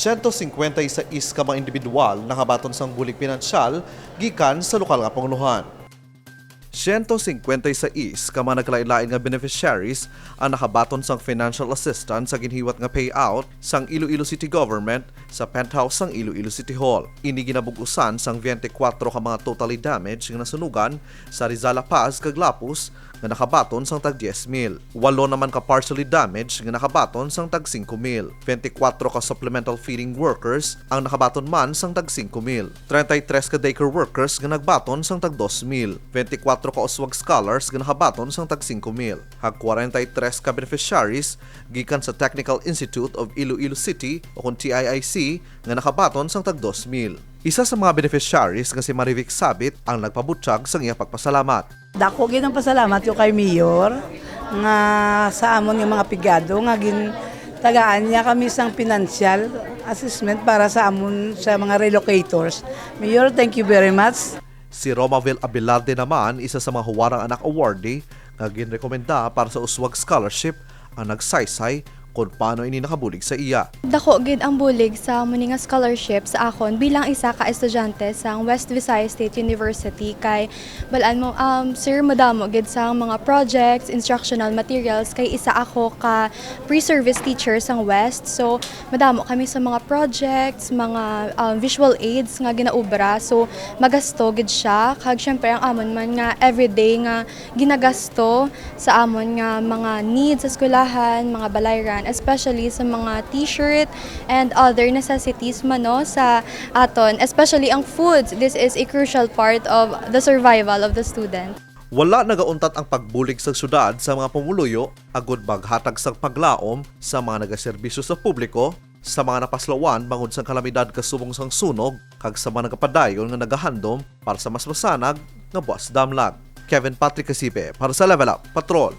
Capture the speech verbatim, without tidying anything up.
Siyento singkwenta y sais ka mga individual nakabaton sang bulig pinansyal gikan sa lokal nga pangulohan. Siyento singkwenta y sais ka mga nagkalain-lain nga beneficiaries ang nakabaton sang financial assistance sa ginhiwat nga payout sang Iloilo City Government sa penthouse sang Iloilo City Hall. Ini ginabug-usan sang twenty-four ka mga totally damaged nga nasunugan sa Rizal, La Paz, kag Lapuz nga nakabaton sang tag diyes mil. Walo naman ka partially damaged nga nakabaton sang tag singko mil. Twenty-four ka supplemental feeding workers ang nakabaton man sang tag singko mil. Treinta y tres ka daycare workers nga nagbaton sang tag dos mil. Twenty-four ka uswag scholars nga nakabaton sang tag singko mil. Kag kwarenta y tres ka beneficiaries gikan sa Technical Institute of Iloilo City, o kon T I I C, nga nakabaton sang tag dos mil. Isa sa mga beneficiaries nga si Marivic Sabit ang nagpabutyag sang iya pagpasalamat. Dako gid ang pasalamat ko kay Mayor nga sa amon nga mga pigado nga gintagaan niya kami sang financial assistance para sa amon sa mga relocators. Mayor, thank you very much. Si Romaville Abelarde naman, isa sa mga Huwarang Anak awardee nga ginrekomenda para sa uswag scholarship, ang nagsaysay kon paano ini nakabulig sa iya. Dako gid ang bulig sa muni nga scholarship sa akon bilang isa ka estudyante sang West Visayas State University, kay balaan mo, um, sir, madamo gid sang mga projects, instructional materials, kay isa ako ka pre-service teacher sang West. So, madamo kami sa mga projects, mga, um, visual aids nga ginaubra. So, magasto gid siya. Kag syempre, ang amon man nga everyday nga ginagasto sa amon nga mga needs sa eskwelahan, mga balayran, especially sa mga t-shirt and other necessities man, no, sa aton, especially ang foods. This is a crucial part of the survival of the student. Wala nagauntat ang pagbulig sa syudad sa mga pumuluyo agud maghatag sang paglaom sa mga nagaserbisyo sa publiko, sa mga napaslawan bangod sang kalamidad kasubong sang sunog, kag sa mga nagapadayon nga nagahandom para sa mas masanag nga buas damlag. Kevin Patrick Casipe para sa Level Up Patrol.